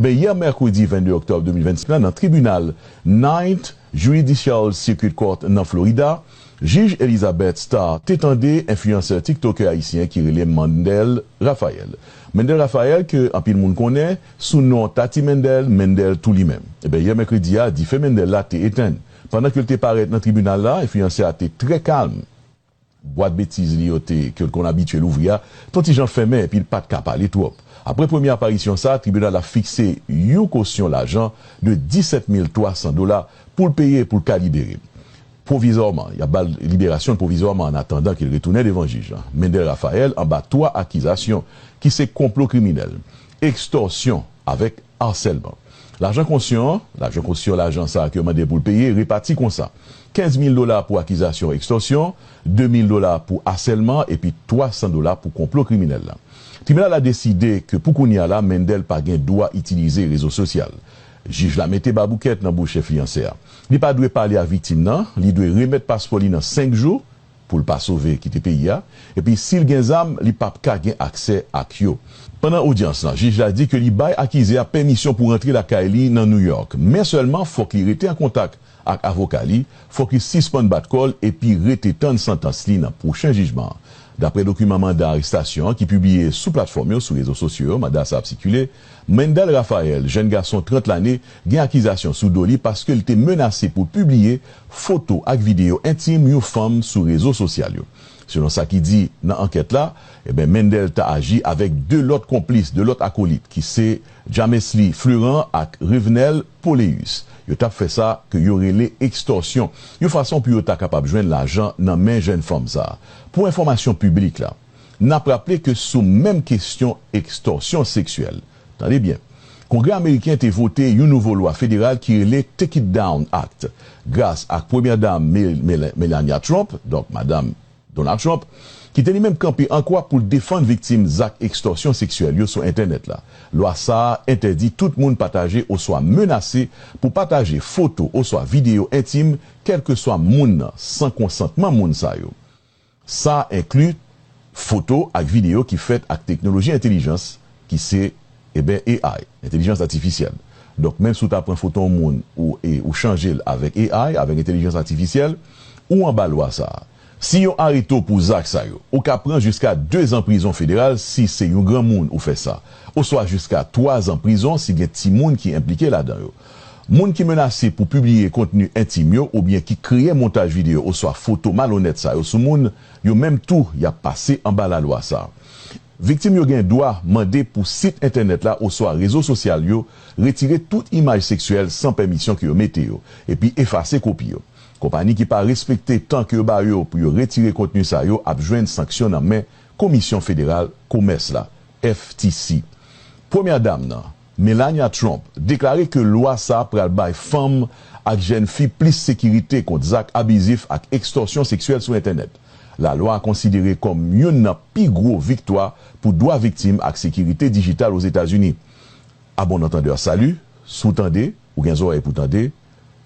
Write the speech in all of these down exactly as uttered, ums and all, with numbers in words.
Ben, yè mèkredi vennde òktòb de mil vennsenk la, nan tribinal Ninth Judicial Circuit Court nan Florida, jij Elizabeth Starr te tande enfliyansè TikTokè ayisyen ki rele Mendel Raphael. Mendel Raphael, ke anpil moun konnen sou non Tati Mendel, Mendel tou li menm. Eben, yè mèkredi a, dife Mendel la te etenn. Pandan ke l te parèt nan tribinal la, enfliyansè a te trè kalm. Bwat betiz li yo te, ke l konn abitye louvri a, t on ti jan fèmen epi l pa t ka pale twòp. Apre premye aparisyon sa, tribinal la fikse yon kosyon lajan de disèt mil twa san dola pou l peye pou l ka libere. Pwovizwèman, y ap ba l liberasyon l pwovizwèman an atandan ke l retounen devan jij la. Mendel Raphael anba twa akizasyon ki se konplo kriminèl, ekstòsyon avèk asèlman. Lajan kosyon an, lajan kosyon lajan sa a ke yo mande pou l peye, repati konsa, kenz mil dola pou akizasyon ekstòsyon, de mil dola pou asèlman epi twa san dola pou konplo kriminèl la. Tribinal la deside ke pou kounye a la, Mendel pa gen dwa itilize rezo sosyal. Jij la mete baboukèt nan bouch enfliyansè a. Li pa dwe pale a viktim nan, li dwe remèt paspò li nan senk jou pou l pa sove kite peyi a, epi si l gen zam, li p ap ka gen aksè ak yo. Pandan odyans lan, jij la di ke li bay akize a pèmisyon pou rantre lakay li nan New York, men sèlman fòk li rete an kontak ak avoka li, fòk li sispann bat kò l epi rete tann santans li nan pwochen jijman an. Daprè dokiman manda arestasyon an ki pibliye sou platfòm yo, sou rezo sosyo yo, manda sa ap sikile, Mendel Raphael, jèn gason trant lane, gen akizasyon sou do li paske l te menase pou l pibliye foto ak videyo entim yon fanm sou rezo sosyal yo. Selon sa ki di nan ankèt la, eben, Mendel ta aji avèk de lòt konplis, de lòt akolit, ki se Jamesly Fleurant ak Revenel Poléus. Yo t ap fè sa ke yo rele ekstòsyon, yon fason pou yo ta kapab jwenn lajan nan men jèn fanm sa a. Pou enfòmasyon piblik la, n ap raple ke sou menm kesyon ekstòsyon seksyèl, tande byen, Kongrè ameriken te vote yon nouvo lwa federal ki rele Take It Down Act, gras ak Premyè Dam Mel-, Mel-, Melania Trump, donk Madanm Donald Trump, ki te li menm kanpe an kwa pou l defann viktim zak ekstòsyon seksyèl yo sou entènèt la. Lwa sa a entèdi tout moun pataje oswa menase pou pataje foto oswa videyo entim, kèlkeswa moun nan, san konsantman moun sa yo. Sa enkli foto ak videyo ki fèt ak teknoloji entèlijans ki se, eben, A I, entèlijans atifisyèl. Donk, menm si w ta pran foto yon moun, ou, e, ou chanje l avèk A I, avèk entèlijans atifisyèl, ou anba lwa sa a. Si yo arete w pou zak sa yo, ou ka pran jiska de zan prizon federal si se yon granmoun ou fè sa, oswa jiska twa zan prizon si gen timoun ki enplike ladan yo. Moun ki menase pou pibliye kontni entim yo oubyen ki kreye montaj videyo oswa foto malonèt sa yo sou moun, yo menm tou y ap pase anba lalwa sa a. Viktim yo gen dwa mande pou sit entènèt la oswa rezo sosyal yo retire tout imaj seksyèl san pèmisyon ke yo mete yo, epi efase kopi yo. Konpayi ki pa respekte tan ke yo ba yo pou yo retire kontni sa yo ap jwenn sanksyon nan men Komisyon Federal Komès la, F T C. Premyè Dam nan, Melania Trump, deklare ke lwa sa a pral bay fanm ak jèn fi plis sekirite kont zak abizif ak ekstòsyon seksyèl sou entènèt. Lalwa a konsidere kòm youn nan pi gwo viktwa pou dwa viktim ak sekirite dijital Ozetazini. A bon antandè, sali, si w tande, ou gen zòrèy pou tande,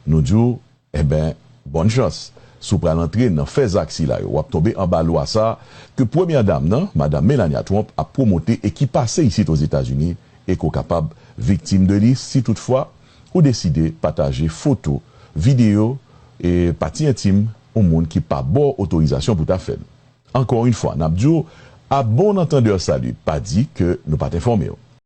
nou di w, eben, bòn chans. Si w pral antre nan fè zak sila yo, w ap tonbe anba lwa sa a ke Premyè Dam nan, Madanm Melania Trump, ap pwomote e ki pase isit Ozetazini e ke w kapab viktim de li si toutfwa ou deside pataje foto, videyo e pati entim yon moun ki pa ba w otorizasyon pou w ta fè l. Ankò yon fwa, n ap di w, a bon antandè, sali, pa di ke nou pa t enfòme w.